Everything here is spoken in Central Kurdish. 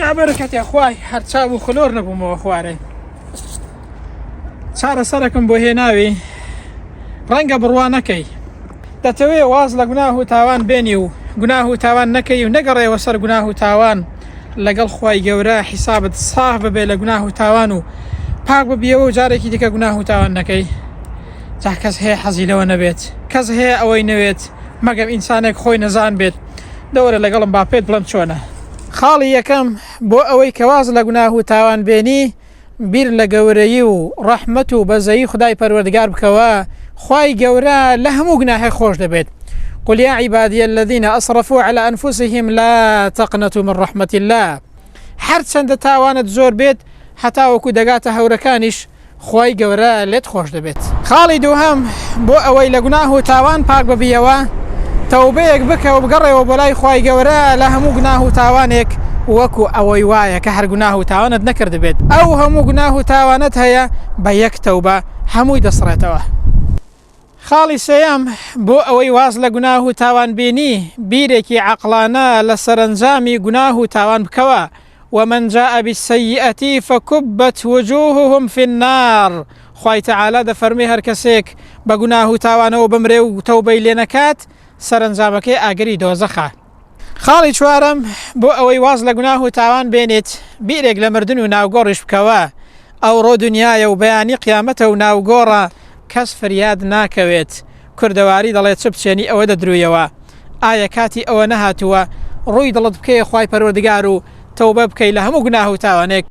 یا بەرەکەتێ خوای هەر چاو و خلۆر نەبوومەوە خوارێ چارەسەرەکم بۆ هێناوی ڕەنگە بڕوا نەکەی دەتەوێ واز لە گوناه و تاوان بێنی و گوناه و تاوان نەکەی و نەگەڕێوە سەر گوناه و تاوان لەگەڵ خوای گەورە حیسابت ساف ببێ لە گوناه و تاوان و پاک ببیەوە و جارێکی دیکە گوناه و تاوان نەکەی جا کەس هەیە حەزی لەوە نەبێت کەس هەیە ئەوەی نەوێت مەگەر ئینسانێک خۆی نەزان بێت دەوەرە لەگەڵم با پێت بڵێم چۆنە. خاڵی یەکەم، بۆ ئەوەی کە واز لە گوناه و تاوان بێنی بیر لە گەورەیی و ڕەحمەت و بەزەیی خودای پەروەردگار بکەوە، خوای گەورە لە هەموو گوناهێک خۆش دەبێت، قل یا عبادی الذین اسرفوا علی انفسهم لا تقنطوا من رحمة اللە، هەرچەندە تاوانت زۆر بێت هەتاوەکو دەگاتە هەورەکانیش خوای گەورە لێت خۆش دەبێت. خاڵی دووهەم، بۆ ئەوەی لە گوناه و تاوان پاک ببیەوە تەوبەیەک بکە و بگەڕێوە بۆ لای خوای گەورە لە هەموو گوناه و تاوانێک وەکو ئەوەی وایە کە هەر گوناه و تاوانت نەکردبێت ئەو هەموو گوناه و تاوانەت هەیە بە یەک تەوبە هەمووی دەسڕێتەوە. خاڵی سێیەم، بۆ ئەوەی واز لە گوناه و تاوان بێنی، بیرێکی عەقڵانە لە سەرەنجامی گوناه و تاوان بکەوە، ومن جاء بالسیئة فکبت وجوههم فی النار، خوای تەعالا دەفەرموێ هەرکەسێک بە گوناه و تاوانەوە بمرێ و تەوبەی لێ نەکات سەرەنجامەکەی ئاگری دۆزەخە. خاڵی چوارەم، بۆ ئەوەی واز لە گوناه و تاوان بێنیت، بیرێک لە مردن و ناوگۆڕیش بکەوە، ئەوڕۆ دونیایە و بەیانی قیامەتە و ناوگۆڕە، کەس فریاد ناکەوێت، کوردەواری دەڵێ چ بچێنی ئەوە دەدرویەوە، ئایا کاتی ئەوە نەهاتووە ڕووی دڵت بکەیە خوای پەروەردگار و تەوبە بکەی لە هەموو گوناه و تاوانێک؟